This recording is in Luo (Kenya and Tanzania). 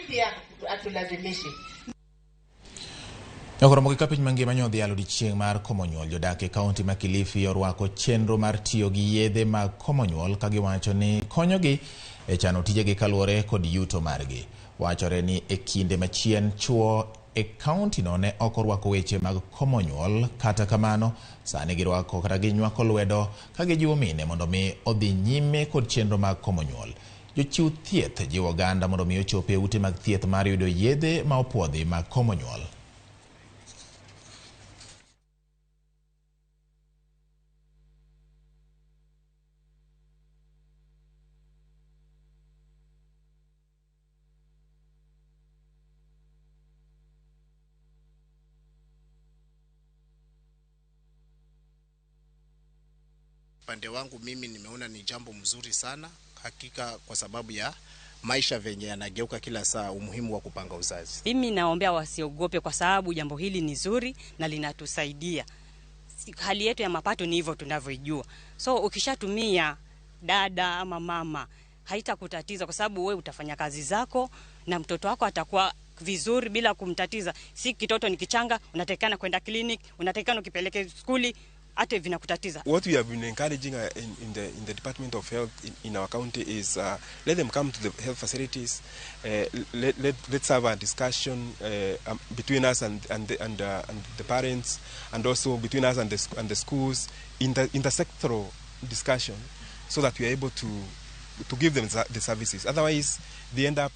pia hatulazimishi. Nyakoromo gi ka piny mangima nyodhialo odiechieng' mar komo nyuol. Jodak e kaunti ma Kilifi orwako chenro mar tiyo gi yedhe mag komo nyuol ka giwacho ni konyogi e chano tijegi kaluwore kod yuto margi. Wachore ni e kinde machien chuo e kaunti no ne ok orwako weche mag komo nyuol, kata kamano sani girwako kata ginywako lwedo ka gijiwo mine mondo mi odhi nyime kod chenro mag komo nyuol. Jochiw thieth jiwo oganda mondo mi ochop e ute mag thieth mar yudo yedhe ma opuodhi mag komo nyuol. Upande wangu mimi nimeona ni jambo mzuri sana hakika, kwa sababu ya maisha venye yanageuka kila saa, umuhimu wa kupanga uzazi. Mimi naombea wasiogope, kwa sababu jambo hili ni zuri na linatusaidia. Hali yetu ya mapato ni hivyo tunavyoijua, so ukishatumia dada ama mama haitakutatiza, kwa sababu we utafanya kazi zako na mtoto wako atakuwa vizuri bila kumtatiza. Si kitoto ni kichanga, unatakikana kwenda clinic, unatakikana ukipeleke skuli, hata vinakutatiza. What we have been encouraging in the Department of Health in our county is let them come to the health facilities. Let's have a discussion between us and the parents, and also between us and the schools, intersectoral discussion, so that we are able to give them the services. Otherwise, they end up